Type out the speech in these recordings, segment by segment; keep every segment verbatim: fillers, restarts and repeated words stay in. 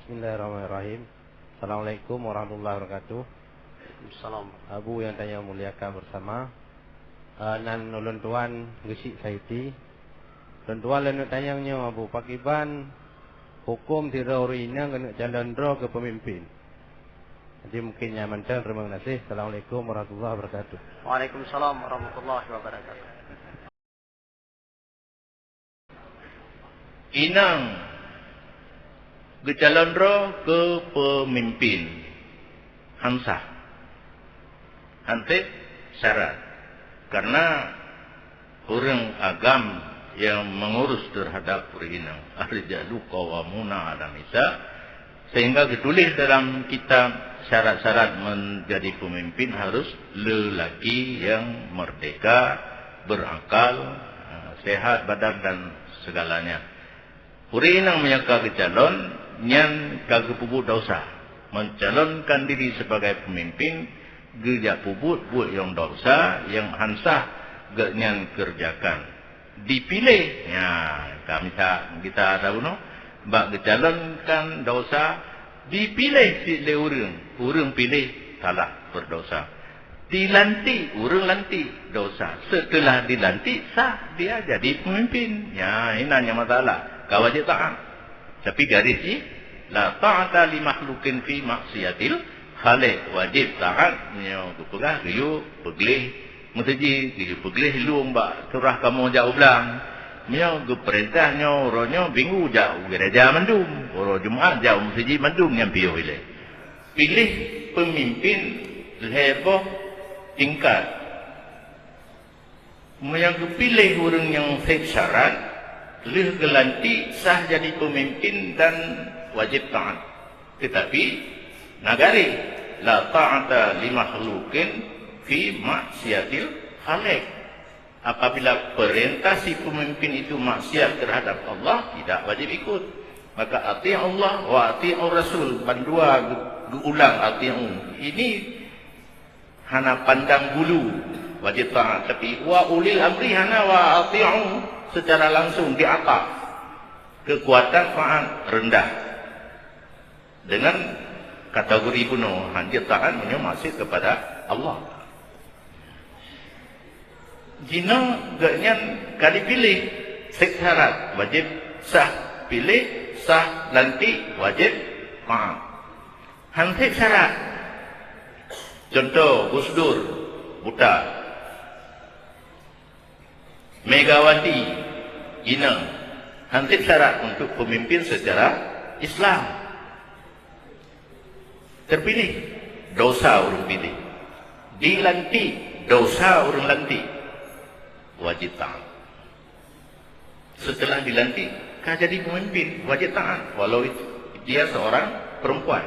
Bismillahirrahmanirrahim. Assalamualaikum warahmatullahi wabarakatuh. Salam. Abu yang tanya muliakan bersama. Ah, nan ulôn tuan Geuchik Saiti. Ulôn tuan lôn tanyong nyoe Abu, pakiban huköm sidroe ureuëng inong keuneuk calon droe keu peumimpin. Jadi mungkin nyan mantong, terima kasih. Assalamualaikum warahmatullahi wabarakatuh. Waalaikumsalam warahmatullahi wabarakatuh. Inong geucalon droe keu peumimpin, han sah. Han treb syarat. Karena ureuëng agam nyang meungurus terhadap ureuëng inong, ar-rijalu qawwamuna 'alan nisa, sehingga geutuléh dalam kitab syarat-syarat menjadi pemimpin harus lelaki yang merdeka, berakal, eh, sehat badan dan segalanya. Ureuëng inong meunyoe ka geucalon, nyan ka geupeubuet desya. Mencalonkan diri sebagai pemimpin, geujak peubuet buet nyang desya nyang han sah geuhnyan kerjakan. Dipiléh, nya, ka mita gita tabunoe, bak geucalonkan desya, dipiléh cit lé ureuëng, ureuëng piléh salah, berdosa. Dilantik, ureuëng lantik, desya. Setelah dilantik, sah dia jadi pemimpin. Nya, inan nyang masalah. Ka wajéb taát. Tapi garis jih, la ta'ata li makhluqin fi maksiatil khaliq. Wajéb taát meunyoe geupeugah geuyue peugleh meuseujid, geuyue peugleh lueng bak surah kamoe jak u blang. Meunyoe geupeurintah nyoe, uroe nyoe Minggu jak u gereja mandum, uroe Jumat jak u meuseujid mandum, nyan piôh ilée. Piléh peumimpin lhée boh tingkat. Meunyoe geupiléh ureuëng nyang sép syarat, lheueh geulantik sah jadi peumimpin dan wajéb taát. Teutapi, na garéh, la ta'ata li makhluqin fi maksiatil khaliq. Apabila perintah si pemimpin itu maksiat terhadap Allah, tidak wajib ikut. Maka ati'ullah wa ati'ur rasul, bandua geu-, geuulang ati'u. Ini hana pandang bulu, wajib taat. Tapi wa ulil amri hana wa ati'u secara langsung di atas. Kekuatan taat rendah. Dengan kategori bunoe, hana taat meunyoe maksiat kepada Allah. Jinoe geuhnyan ka dipiléh, sép syarat, wajéb sah piléh, sah lantik, wajéb taat. Han sép syarat. Contoh, Gus Dur, buta. Megawati, inong, han sép syarat untuk pemimpin secara Islam. Terpilih, desya ureuëng piléh. Dilantik, desya ureuëng lantik. Wajib taat. Setelah dilantik, ka jadi pemimpin, wajib taat. Walau itu, dia seorang perempuan.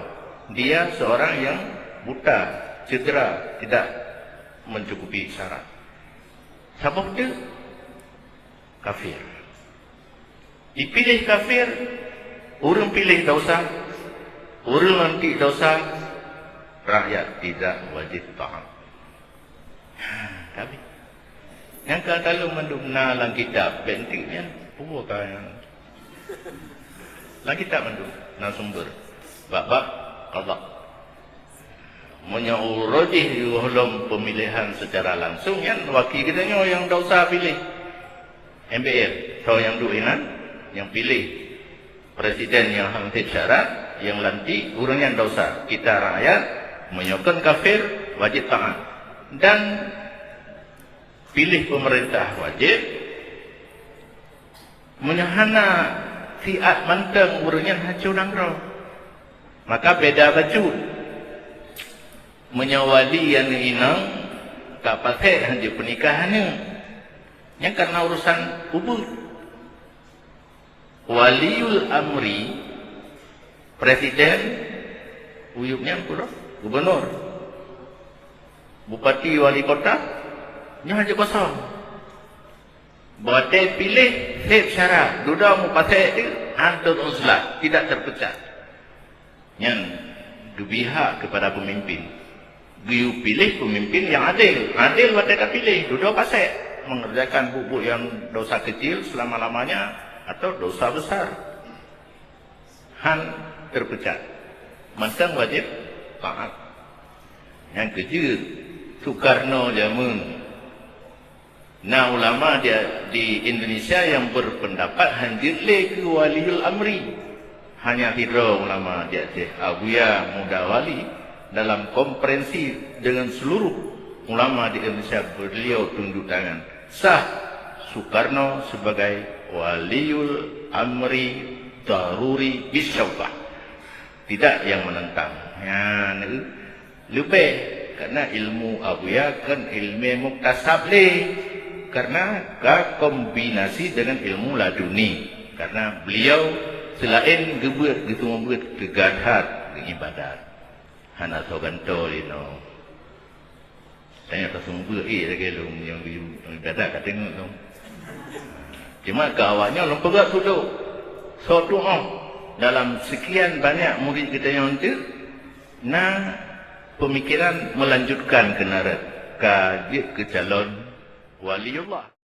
Dia seorang yang buta, cedera, tidak mencukupi syarat. Saboh teuk kafir. Dipiléh kafir, ureuëng piléh desya, ureuëng lantik desya, rakyat tidak wajib taat. Ha, tapi nyang ka taleueng mandum na lam kitab, bék enteuk nyan, peue ka nyan? Lam kitab mandum na sumber. Bab-bab qada. Meunyoe uroe jih gohlom pemilihan secara langsung, nyan waki geutanyoe nyang desya piléh M P R, soe nyang duek inan, nyang piléh presiden nyang han sép syarat, nyang lantik, ureuëng nyan desya. Kita rakyat, meunyoe kon kafir, wajib taat. Dan piléh pemerintah wajib, meunyoe hana siat mantong ureuëng nyan hanco nanggroe. Maka beda bacut. Meunyoe wali aneuk inong ka pasék han jeuet peunikah aneuk, nyan karena urusan ubeut. Waliul amri, presiden, uyueb nyan peue, gubernur, bupati, wali kota, nyan han jeuet kosong. Watée piléh, sép syarat, dudoe meupasék teuk, hantom uslah, tidak terpecah. Nyan geubri hak kepada pemimpin. Geuyue piléh pemimpin nyang adil. Adil watée tapiléh, dudoe pasék, mengerjakan buet-buet nyang dosa kecil selama-lamanya atau dosa besar. Han terpecah. Mantong wajib taat. Nyang keujeuet, Soekarno jameun na ulama di, di Indonesia nyang berpendapat hanjeuet lé keu waliul amri. Hanya sidroe ulama di Aceh, Abuya Muda Wali, dalam konferensi dengan seluruh ulama di Indonesia, beliau tunjuk tangan sah Soekarno sebagai waliul amri daruri bisyaudah. Tidak yang menentang. Nyan leubeh, karena ilmu Abuya kan ilmu muktasab lé, karena ka kombinasi dengan ilmu laduni. Karena beliau selain geubeuet, geuseumeubeuet, teuga that ibadat. Hana soe gantoe lé nyoe. Tanyoe taseumeubeuet, eh, lagèe lôn nyang di, nyang dada ka teungoh lôn. Cuma keu awaknyoe lôn peugah tudok. Soe tu'oh dalam sekian banyak murid geutanyoe eunteuk na pemikiran melanjutkan keunarat ka jeuet keu calon waliullah.